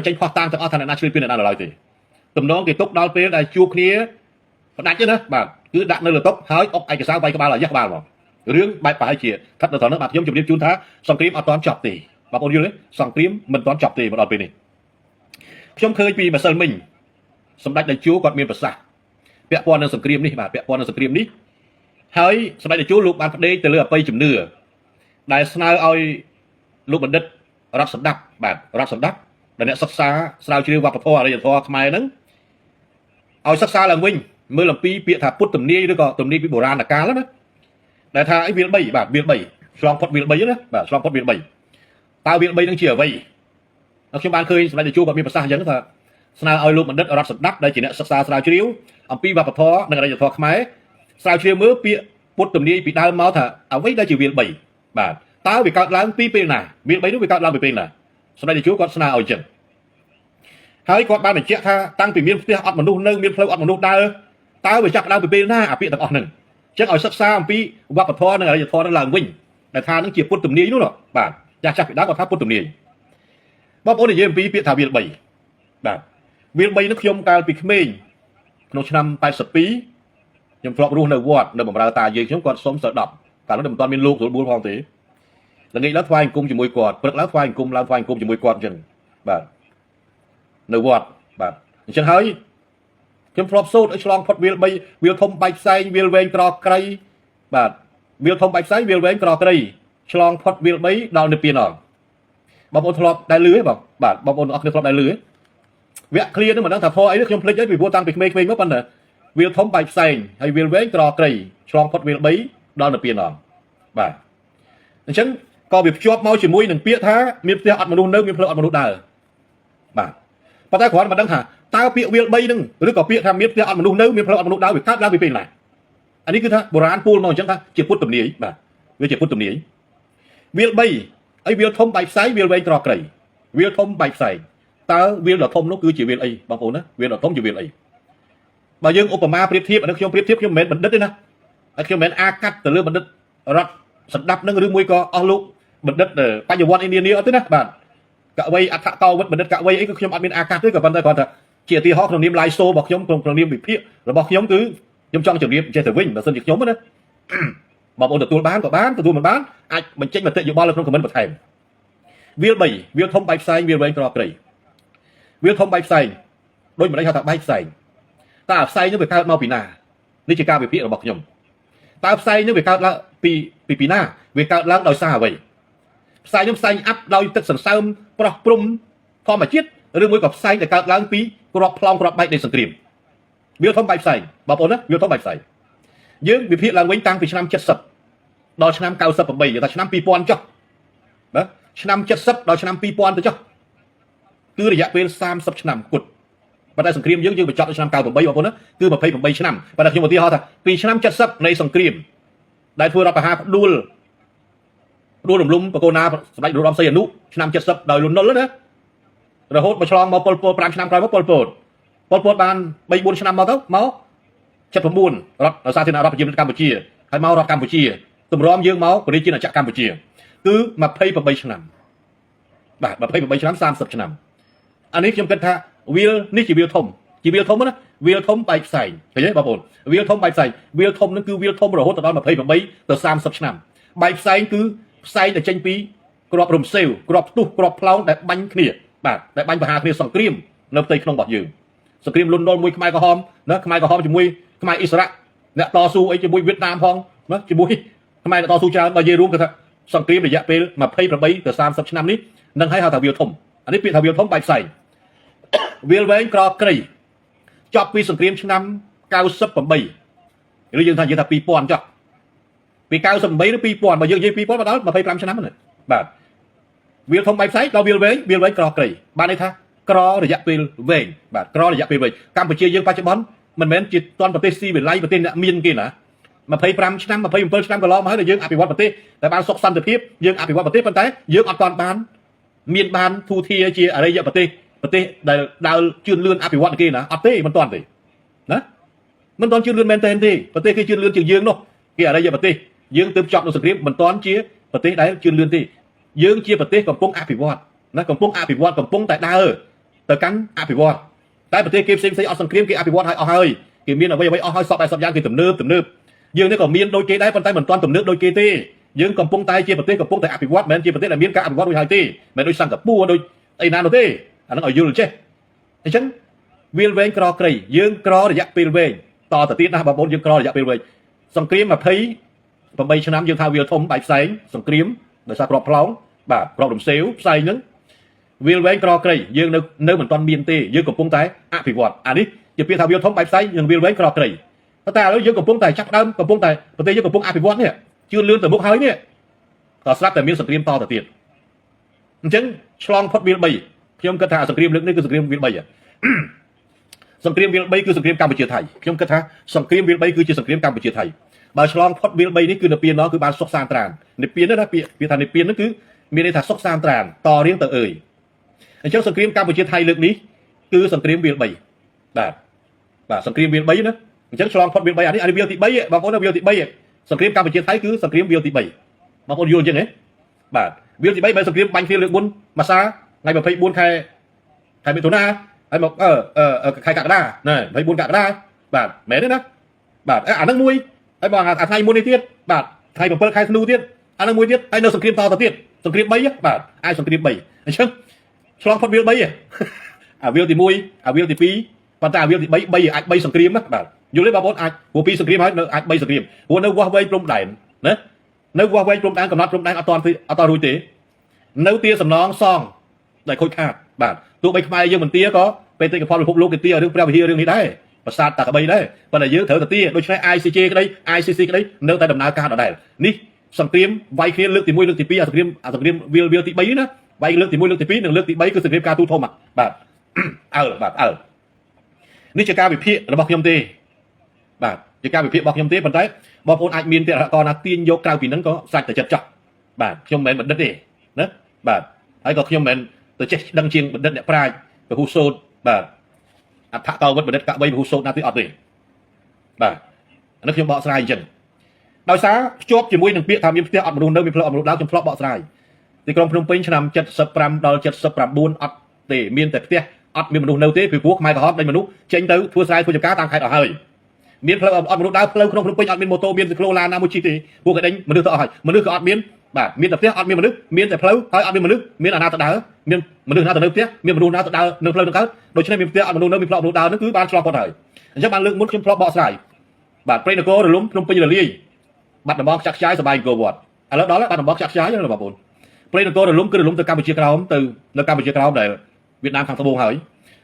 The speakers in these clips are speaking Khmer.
ចេញផុសតាងទាំងអស់ថាអ្នកណាឆ្លៀនពៀនអ្នកណានៅឡើយទេទំនងគេទុកដល់ពេលដែលជួបគ្នាផ្ដាច់ទេណាបាទគឺដាក់នៅលើតុហើយអុកឯកសារវាយក្បាលឲ្យយ៉ាស់ក្បាលមករឿងបែបប្រហែលជាស្ថិតនៅត្រង់នោះបាទខ្ញុំជម្រាបជូនថាសង្គ្រាមអត់ទាន់ចប់ទេបងប្អូនយល់ទេសង្គ្រាមមិនទាន់ចប់ទេមកដល់ពេលនេះខ្ញុំឃើញពីម្សិលមិញសម្ដេចតេជោគាត់មានប្រសាសន៍ពាក់ព័ន្ធនឹងសង្គ្រាមនេះបាទពាក់ព័ន្ធនឹងសង្គ្រាមនេះហើយសម្ដេចតេជោលោកបានផ្ដេកទៅលើអបិយជំនឿដែលស្នើឲ្យលោកបណ្ឌិតរដ្ឋសម្ដាប់បាទរដ្ឋសម្ដាប់ដែលអ្នកសិក្សាស្រាវជ្រាវវប្បធម៌អរិយធម៌ខ្មែរហ្នឹងឲ្យសិក្សាឡើងវិញមើលអំពីពាក្យថាពុទ្ធទំនាយឬក៏ទំនាយពីបុរាណកាលណាដែលថាអីវាល3បាទវាល3ឆ្លងផុតវាល3ណាបាទឆ្លងផុតវាល3តើវាល3ហ្នឹងជាអ្វីខ្ញុំបានឃើញសម្ដេចតេជោគាត់មានប្រសាសន៍អញ្ចឹងថាស្នើឲ្យលោកបណ្ឌិតរដ្ឋសម្ដាប់ដែលជាអ្នកសិក្សាស្រាវជ្រាវអំពីវប្បធម៌និងអរិយធម៌ខ្មែរស្រាវជ្រាវមើលពាក្យពុទ្ធទំនាយពីដើមមកថាអ្វីដែលជាវាល3បាទតើវាកើតឡើងពីពេលណាវាល3នោះវាកើតឡើងពីពេលណាសម្ដេចតេជោគាត់ស្នើឲ្យអញ្ចឹងហើយគាត់បានបញ្ជាក់ថាតាំងពីមានផ្ទះអត់មនុស្សនៅមានផ្លូវអត់មនុស្សដើរតើវាចាប់ដើមពីពេលណាអាពាក្យទាំងអស់ហ្នឹងអញ្ចឹងឲ្យសិក្សាអំពីវប្បធម៌និងអរិយធម៌នឹងឡើងវិញដែលថានឹងជាពុទ្ធទំនាយនោះបាទចាស់ចាស់ពីដើមគាត់ថាពុទ្ធទំនាយបងប្អូននិយាយអំពីពាក្យថាវាល3បាទវាល3នោះខ្ញុំកាលពីក្មេងក្នុងឆ្នាំ82ខ្ញុំធ្លាប់រស់នៅវត្តនៅបំរើតាយាយខ្ញុំគាត់សុំសិល10កាលនោះមិនទាន់មានលោកស្រួលបួលផងទេល្ងាចឡើងថ្វាយអង្គមជាមួយគាត់ព្រឹកឡើងថ្វាយអង្គមឡើងថ្វាយអង្គមជាមួយគាត់អញ្ចឹងបាទនៅវត្តបាទអញ្ចឹងហើយខ្ញុំធ្លាប់សូត្រឲ្យឆ្លងផុតវាល3វាលធំបែកផ្សែងវាលវែងក្រក្រៃបាទវាលធំបែកផ្សែងវាលវែងក្រក្រៃឆ្លងផុតវាល3ដល់និព្វានអងបងប្អូនធ្លាប់ដែលលឺទេបងបាទបងប្អូនទាំងអស់គ្នាធ្លាប់ដែលលឺទេវគ្គឃ្លានឹងមិនដឹងថាធေါ်អីទេខ្ញុំភ្លេចហើយពីព្រោះតាំងពីក្មេងៗមកប៉ុន្តែវាលធំបែកផ្សែងហើយវាលវែងក្រក្រៃឆ្លងផុតវាល3ដល់និព្វានអងបាទអញ្ចឹងក៏វាភ្ជាប់មកជាមួយនឹងពាក្យថាមានផ្ទះអត់មនុស្សនៅមានផ្លូវអត់មនុស្សដើរបាទប៉ុន្តែគ្រាន់តែមិនដឹងថាតើពាក្យវាល3ហ្នឹងឬក៏ពាក្យថាមានផ្ទះអត់មនុស្សនៅមានផ្លូវអត់មនុស្សដើរវាកើតឡើងពីពេលណាអានេះគឺថាបុរាណពូលមកអញ្ចឹងថាជាពុទ្ធទំនាយបាទវាជាពុទ្ធទំនាយវាល3អីវាលធំបែកផ្សែងវាលវែងក្រក្រៃវាលធំបែកផ្សែងតើវាលដ៏ធំនោះគឺជាវាលអីបងប្អូនណាវាលដ៏ធំជាវាលអីបើយើងឧបមាប្រៀបធៀបអានេះខ្ញុំប្រៀបធៀបខ្ញុំមិនមែនបណ្ឌិតទេណាហើយខ្ញុំមិនមែនអាកាត់ទៅលើបណ្ឌិតរដ្ឋសម្ដាប់នឹងឬមួយក៏អស់លោកបណ្ឌិតបញ្ញវន្តអីនានាអត់ទេណាបាទកវីអដ្ឋកោវិទ្យបណ្ឌិតកវីអីគឺខ្ញុំអត់មានអាកាសទេក៏ប៉ុន្តែគាត់ថាជាឧទាហរណ៍ក្នុងនាម live show របស់ខ្ញុំក្នុងនាមវិភាគរបស់ខ្ញុំគឺខ្ញុំចង់ជម្រាបចេះទៅវិញបើសិនជាខ្ញុំណាបងប្អូនទទួលបានក៏បានទទួលមិនបានអាចបញ្ចេញមតិយោបល់នៅក្នុង comment បន្ថែមវាល3វាលធំបែកផ្សែងវាលវែងក្រក្រៃវាលធំបែកផ្សែងដូចម្ដេចហៅថាបែកផ្សែងតើផ្សែងនោះវាកើតមកពីណានេះជាការវិភាគរបស់ខ្ញុំតើផ្សែងនោះវាកើតឡើងពីណាវាកើតឡើងដោយសារអ្វីផ្សែងនោះផ្សែងអាប់ដោយទឹកសន្សើមប្រោះព្រំធម្មជាតិឬមួយក៏ផ្សែងដែលកើតឡើងពីគ្រាប់ផ្លោងគ្រាប់បែកនៃសង្គ្រាមវាលធំបែកផ្សែងបងប្អូនណាវាលធំបែកផ្សែងយើងវិភាគឡើងវិញតាំងពីឆ្នាំ70ដល់ឆ្នាំ98និយាយថាឆ្នាំ2000ចុះបាទឆ្នាំ70ដល់ឆ្នាំ2000ទៅចុះគឺរយៈពេល30ឆ្នាំគត់ប៉ុន្តែសង្គ្រាមយើងយើងបញ្ចប់នៅឆ្នាំ98បងប្អូនណាគឺ28ឆ្នាំប៉ុន្តែខ្ញុំឧទាហរណ៍ថាពីឆ្នាំ70នៃសង្គ្រាមដែលធ្វើរដ្ឋប្រហារផ្ដួលផ្ដួលរំលំបកូណាសម្ដេចនរោត្តមសីហនុឆ្នាំ70ដោយលន់នល់ណារហូតមកឆ្លងមកប៉ុលពត5ឆ្នាំក្រោយមកប៉ុលពតប៉ុលពតបាន3 4ឆ្នាំមកទៅមក79រដ្ឋសាធារណរដ្ឋប្រជាមានិតកម្ពុជាហើយមករដ្ឋកម្ពុជាទម្រាំយើងមកប្រជាជាតិកម្ពុជាគឺ28ឆ្នាំបាទ28ឆ្នាំ30ឆ្នាំអានេះខ្ញុំគិតថាវាលនេះជាវាលធំជាវាលធំណាវាលធំបែកផ្សែងឃើញទេបងប្អូនវាលធំបែកផ្សែងវាលធំនឹងគឺវាលធំរហូតដល់28ទៅ30ឆ្នាំបែកផ្សែងគឺផ្សែងដែលចេញពីគ្រាប់រំសេវគ្រាប់ផ្ទុះគ្រាប់ផ្លោងដែលបាញ់គ្នាបាទដែលបាញ់ប្រហារគ្នាសង្គ្រាមនៅផ្ទៃក្នុងរបស់យើងសង្គ្រាមលន់នល់មួយខ្មែរក្រហមណាខ្មែរក្រហមជាមួយខ្មែរអ៊ីស្រាអែលអ្នកតស៊ូអីជាមួយវៀតណាមផងណាជាមួយខ្មែរតស៊ូច្រើនបើនិយាយរួមគឺថាសង្គ្រាមរយៈពេល28ទៅ30ឆ្នាំនេះនឹងឲ្យហៅថាវាលធំអានេះពាក្យថាវាលធំបែកផ្សែងវាលវែងក្រក្រៃចប់ពីសង្គ្រាមឆ្នាំ98ឬយើងថានិយាយថា2000ចុះពី98ឬ2000បើយើងនិយាយ2000មកដល់25ឆ្នាំហ្នឹងបាទវាលធំបែកផ្សែងដល់វាលវែងវាលវែងក្រក្រៃបានន័យថាក្ររយៈពេលវែងបាទក្ររយៈពេលវែងកម្ពុជាយើងបច្ចុប្បន្នមិនមែនជាតនប្រទេសស៊ីវិល័យប្រទេសអ្នកមានគេណា25ឆ្នាំ27ឆ្នាំកន្លងមកហើយដែលយើងអភិវឌ្ឍប្រទេសតែបានសុខសន្តិភាពយើងអភិវឌ្ឍប្រទេសប៉ុន្តែយើងអត់ទាន់បានមានបានធូធាជាអរិយប្រទេសប្រទេសដែលដើរជឿនលឿនអភិវឌ្ឍគេណាអត់ទេមិនទាន់ទេណាមិនទាន់ជឿនលឿនមែនទេទេប្រទេសគេជឿនលឿនជាងយើងនោះគេអរិយប្រទេសយើងទើបចប់នៅសង្គ្រាមមិនទាន់ជាប្រទេសដែលជឿនលឿនទេយើងជាប្រទេសកំពុងអភិវឌ្ឍណាកំពុងអភិវឌ្ឍកំពុងតែដើរ ទៅកាន់អភិវឌ្ឍតែប្រទេសគេផ្សេងផ្សេងអត់សង្គ្រាមគេអភិវឌ្ឍឲ្យអស់ហើយគេមានអ្វីអ្វីអស់ហើយសពបែបសពយ៉ាងគេទំនើបទំនើបយើងនេះក៏មានដូចគេដែរប៉ុន្តែមិនទាន់ទំនើបដូចគេទេយើងកំពុងតែជាប្រទេសកំពុងតែអភិវឌ្ឍមិនមែនជាប្រទេសដែលមានការអភិវឌ្ឍរួចហើយទេមិនដូចសិង្ហបុរីដូចអីណានោះទេអាហ្នឹងឲ្យយល់ចេះអញ្ចឹងវាលវែងក្រក្រីយើងក្ររយៈពេលវែងតទៅទៀតណាបងប្អូនយើងក្ររយៈពេលវែងសង្គ្រាម28ឆ្នាំយើងថាវាលធំបែកផ្សែងសង្គ្រាមដោយសារក្របផ្លោងបាទក្របរំសេវផ្សែងហ្នឹងវាលវែងក្រក្រីយើងនៅនៅមិនទាន់មានទេយើងកំពុងតែអភិវឌ្ឍអានេះជាពាក្យថាវាលធំបែកផ្សែងនិងវាលវែងក្រក្រីតែឥឡូវយើងកំពុងតែចាប់ដើមកំពុងតែប្រទេសយើងកំពុងអភិវឌ្ឍនេះជឿនលឿនទៅមុខហើយនេះក៏ស្រាប់តែមានសង្គ្រាមតទៅទៀតអញ្ចឹងឆ្លងផុតវាល3ខ្ញុំគិតថាសង្គ្រាមលើកនេះគឺសង្គ្រាមវាល3សង្គ្រាមវាល3គឺសង្គ្រាមកម្ពុជាថៃខ្ញុំគិតថាសង្គ្រាមវាល3គឺជាសង្គ្រាមកម្ពុជាថៃបើឆ្លងផុតវាល3នេះគឺនៅពៀនណគឺបានសុខសានត្រាននិព្វានណាពាក្យពាក្យថានិព្វានហ្នឹងគឺមានន័យថាសុខសានត្រានតរៀងទៅអើយអញ្ចឹងសង្គ្រាមកម្ពុជាថៃលើកនេះគឺសង្គ្រាមវាល3បាទបាទសង្គ្រាមវាល3ណាអញ្ចឹងឆ្លងផុតវាល3អានេះអានេះវាលទី3បងប្អូនវាលទី3សង្គ្រាមកម្ពុជាថៃគឺសង្គ្រាមវាលទី3បងប្អូនយល់អញ្ចឹងហ៎បាទវាលទី3បើសង្គ្រាមបាញ់គ្នាលើកមុនមួយសាថ្ងៃ24ខែខែមិថុនាហើយមកអឺអឺខែកក្កដាណែ24កក្កដាបាទមែនទេណាបាទអាហ្នឹងមួយហើយបងអាថ្ងៃមុននេះទៀតបាទថ្ងៃ7ខែធ្នូទៀតអាហ្នឹងមួយទៀតហើយនៅសង្គ្រាមតទៅទៀតសង្គ្រាម3បាទអាចសង្គ្រាម3អញ្ចឹងឆ្លងផុតវាល3អាវាលទី1អាវាលទី2ប៉ុន្តែអាវាលទី3 3អាច3សង្គ្រាមណាបាទយល់ទេបងប្អូនអាចព្រោះ2សង្គ្រាមហើយនៅអាច3សង្គ្រាមព្រោះនៅវាស់វែងព្រំដែនណានៅវាស់វែងព្រំដែនកំណត់ព្រំដែនអត់តាន់អត់តរួចទេនៅទាសំណងសងដែលខូចខាតបាទទោះបីខ្មែរយើងមិនទាក៏បេតិកភណ្ឌពិភពលោកគេទារឿងព្រះវិហាររឿងនេះដែរប្រាសាទតាក្បីដែរប៉ុន្តែយើងត្រូវតែទាដូច្នេះ ICJ ក្តី ICC ក្តីនៅតែដំណើរការដដែលនេះសង្គ្រាមវាយគ្នាលើកទី1លើកទី2អាសង្គ្រាមអាសង្គ្រាមវាលវាលទី3នេះណាវាយលើកទី1លើកទី2និងលើកទី3គឺសង្គ្រាមការទូតធំបាទអើបាទអើនេះជាការវិភាគរបស់ខ្ញុំទេបាទជាការវិភាគរបស់ខ្ញុំទេប៉ុន្តែបងប្អូនអាចមានទរកណាទាញយកក្រៅពីហ្នឹងក៏សាច់តែចិត្តចោះបាទខ្ញុំមិនមែនបណ្ឌិតទេណាបាទហើយក៏ខ្ញុំមិនមែនទៅចេះដឹងជាងបណ្ឌិតអ្នកប្រាជ្ញពហុសូត្របាទអដ្ឋកោវិទ្យបណ្ឌិតកវីពហុសូត្រណាទេអត់ទេបាទអានេះខ្ញុំបកស្រាយអញ្ចឹងដោយសារភ្ជាប់ជាមួយនឹងពាក្យថាមានផ្ទះអត់មនុស្សនៅមានផ្លូវអត់មនុស្សដើរខ្ញុំធ្លាប់បកស្រាយទីក្រុងភ្នំពេញឆ្នាំ75ដល់79អត់ទេមានតែផ្ទះអត់មានមនុស្សនៅទេពីព្រោះខ្មែរក្រហមដេញមនុស្សចេញទៅធ្វើស្រែធ្វើចម្ការតាមខេត្តអស់ហើយមានផ្លូវអត់មនុស្សដើរផ្លូវក្នុងភ្នំពេញអត់មានម៉ូតូមានស៊ីក្លូឡានណាមួយជិះទេពួកគេដេញមនុស្សទៅអស់ហើយមនុស្សក៏អត់មានបាទមានតែផ្ទះអត់មានមនុស្សមានតែផ្លូវហើយអត់មានមនុស្សមានអាណាទៅដើរមានមនុស្សណាទៅនៅផ្ទះមានមនុស្សណាទៅដើរនៅផ្លូវនឹងកើតដូច្នេះមានផ្ទះអត់មនុស្សនៅមានផ្លូវមនុស្សដើរនឹងគឺបានឆ្លងផុតហើយអញ្ចឹងបានលើកមុនខ្ញុំធ្លាប់បកស្រាយបាទព្រៃនគររលំភ្នំពេញរលាយបាត់ដំបងខ្ចាក់ខ្ចាយសបាយអង្គរវត្តឥឡូវដល់បាត់ដំបងខ្ចាក់ខ្ចាយណាបងប្អូនព្រៃនគររលំគឺរលំទៅកម្ពុជាក្រោមទៅនៅកម្ពុជាក្រោមដែលវៀតណាមខាងត្បូងហើយ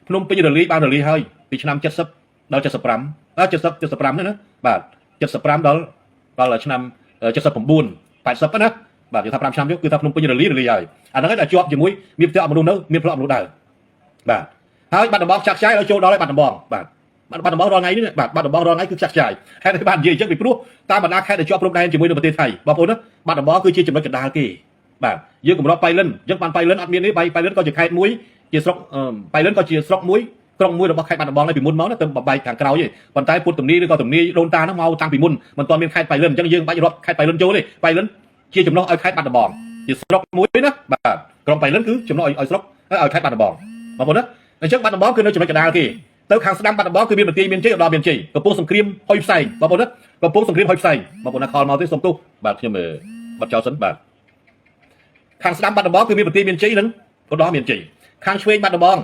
ភ្នំពេញរលាយបានរលាយហើយពីឆ្នាំ70ដល់75ដល់70 75នេះណាបាទ75ដល់ដល់ឆ្នាំ79 80ណាបាទនិយាយថា5ឆ្នាំទៀតគឺថាភ្នំពេញរលាយរលាយហើយអាហ្នឹងឯងដែលជាប់ជាមួយមានផ្ទះអត់មនុស្សនៅមានផ្លូវអត់មនុស្សដើរបាទហើយបាត់ដំបងខ្ចាក់ខ្ចាយឲ្យចូលដល់ហើយបាត់ដំបងបាទបាត់បាត់ដំបងរាល់ថ្ងៃនេះបាទបាត់ដំបងរាល់ថ្ងៃគឺខ្ចាក់ខ្ចាយហេតុអីបាននិយាយអញ្ចឹងពីព្រោះតាមបណ្ដាខេត្តដែលជាប់ព្រំដែនជាមួយនឹងប្រទេសថៃបងប្អូនណាបាត់ដំបងគឺជាចំណុចកណ្ដាលគេបាទយើងកម្របបៃលិនអញ្ចឹងបានបៃលិនអត់មានទេបៃបៃលិនក៏ជាខេត្តមួយជាស្រុកបៃលិនក៏ជាស្រុកមួយក្រុងមួយរបស់ខេត្តបាត់ដំបងដែរពីមុនមកណាទៅបបែកខាងក្រោយទេប៉ុន្តែពុទ្ធទំនីឬក៏ទំនីដូនតាហ្នឹងមកតាំងពីមុនមិនទាន់មានខេត្តបៃលិនអញ្ចឹងយើងបាច់រាប់ខេត្តបៃលិនចូលទេបៃលិនជាចំណុះឲ្យខេត្តបាត់ដំបងជាស្រុកមួយណាបាទក្រុងបៃលិនគឺចំណុះឲ្យឲ្យស្រុកឲ្យខេត្តបាត់ដំបងបងប្អូនណាអញ្ចឹងបាត់ដំបងគឺនៅចំណុចកណ្ដាលគេទៅខាងស្ដាំបាត់ដំបងគឺមានបន្ទាយមានជ័យឧត្តរមានជ័យកំពុងសង្គ្រាមហុយផ្សែងបងប្អូនណាកំពុងសង្គ្រាមហុយផ្សែងបងប្អូនណាខលមកទេសុំទោសបាទខ្ញុំបាត់ចោលសិនបាទខាងស្ដាំបាត់ដំបងគឺមានបន្ទាយមានជ័យនិងឧត្តរមានជ័យខាងឆ្វេងបាត់ដំប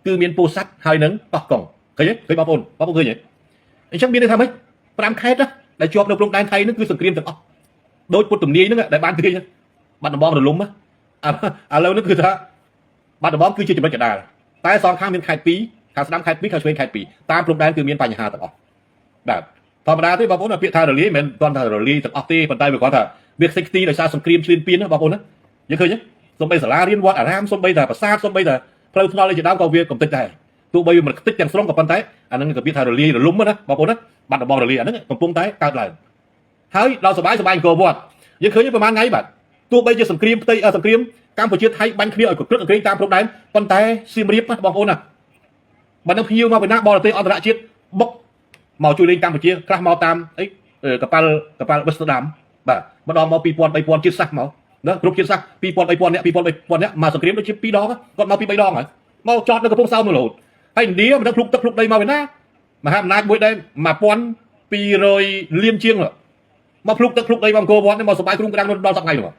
ងគឺមានពោធិ៍សាត់ហើយនឹងកោះកុងឃើញទេឃើញបងប្អូនបងប្អូនឃើញទេអញ្ចឹងមានន័យថាម៉េច5ខេត្តណាដែលជាប់នៅព្រំដែនថៃនឹងគឺសង្គ្រាមទាំងអស់ដោយពុទ្ធទំនាយហ្នឹងដែលបានទាញបាត់ដំបងរលំឥឡូវនេះគឺថាបាត់ដំបងគឺជាចំណុចកណ្ដាលតែសងខាងមានខេត្ត2ខាងស្ដាំខេត្ត2ខាងឆ្វេងខេត្ត2តាមព្រំដែនគឺមានបញ្ហាទាំងអស់បាទធម្មតាទេបងប្អូនពាក្យថារលាយមិនមែនគាត់ថារលាយទាំងអស់ទេប៉ុន្តែវាគាត់ថាវាខ្ទេចខ្ទីដោយសារសង្គ្រាមឈ្លានពានណាបងប្អូនណាយើងឃើញទេសំបីសាលារៀនវត្តអារាមសំបីតែប្រាសាទសំបីតែផ្លូវថ្នល់អីជាដើមក៏វាកំតិចដែរទោះបីវាមិនខ្ទេចទាំងស្រុងក៏ប៉ុន្តែអាហ្នឹងក៏ពាក្យថារលាយរលំណាបងប្អូនណាបាត់ដំបងរលាយអាហ្នឹងកំពុងតែកើតឡើងហើយដល់សបាយសបាយអង្គរវត្តយើងឃើញប្រហែលថ្ងៃបាទទោះបីជាសង្គ្រាមផ្ទៃសង្គ្រាមកម្ពុជាថៃបាញ់គ្នាឲ្យក្រឹកក្រែងតាមព្រំដែនប៉ុន្តែសៀមរាបណាបងប្អូនណាបើនឹងភ្ញៀវមកពីណាបរទេសអន្តរជាតិបុកមកជួយលេងកម្ពុជាខ្លះមកតាមអីកប៉ាល់កប៉ាល់វេស្ទើដាមបាទម្ដងមក2000 3000ជាតិសាសន៍មកណាគ្រប់ជាតិសាសន៍2000 3000នាក់2000 3000នាក់មកសង្គ្រាមដូចជា2ដងគាត់មក2 3ដងហើយ មកចតនៅកំពង់សោមរហូតហើយឥណ្ឌាមិនដឹងភ្លុកទឹកភ្លុកដីមកពីណាមហាអំណាចមួយដែរ1200លានជាងមកភ្លុកទឹកភ្លុកដីមកអង្គរវត្តនេះមកសបាយគ្រុងក្រាំងដល់សប្តាហ៍នោះ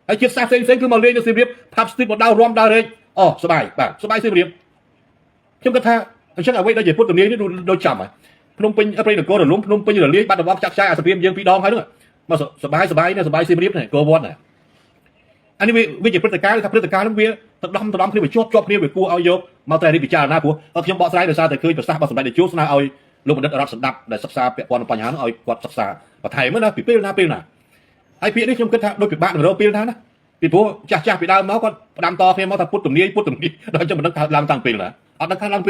ហើយជាតិសាសន៍ផ្សេងផ្សេងគឺមកលេងនៅសៀមរាប pub street មកដើររាំដើររែកអូសបាយបាទសបាយសៀមរាបខ្ញុំគិតថាអញ្ចឹងអ្វីដែលជាពុទ្ធទំនាយនេះដូចចំហើយភ្នំពេញព្រៃនគររលំភ្នំពេញរលាយបាត់ដំបងចាក់ចាយអាសព្រាមយើងពីរដងហើយនោះមកសបាយសបាយនេះសបាយសៀមរាបនេះអង្គរវត្តណាអានេះវាជាព្រឹត្តិការណ៍ថាព្រឹត្តិការណ៍នោះវាទៅដំទៅដំគ្នាវាជាប់ជាប់គ្នាវាគួរឲ្យយកមកតែរៀបពិចារណាព្រោះខ្ញុំបកស្រាយដោយសារតែឃើញប្រសាសន៍របស់សម្ដេចតេជោស្នើឲ្យលោកបណ្ឌិតរដ្ឋសម្ដាប់ដែលសិក្សាពាក់ព័ន្ធនឹងបញ្ហានោះឲ្យគាត់សិក្សាបន្ថែមណាពីពេលណាពេលណាហើយពាក្យនេះខ្ញុំគិតថាដូចពិបាកនឹងរកពេលណាណាពីព្រោះចាស់ចាស់ពីដើមមកគាត់ផ្ដាំតគ្នាមកថាពុទ្ធទំនាយពុទ្ធទំនាយដល់ចឹងមិនដឹងកើតឡើងតាំងពេលណាអត់ដឹងកើតឡើង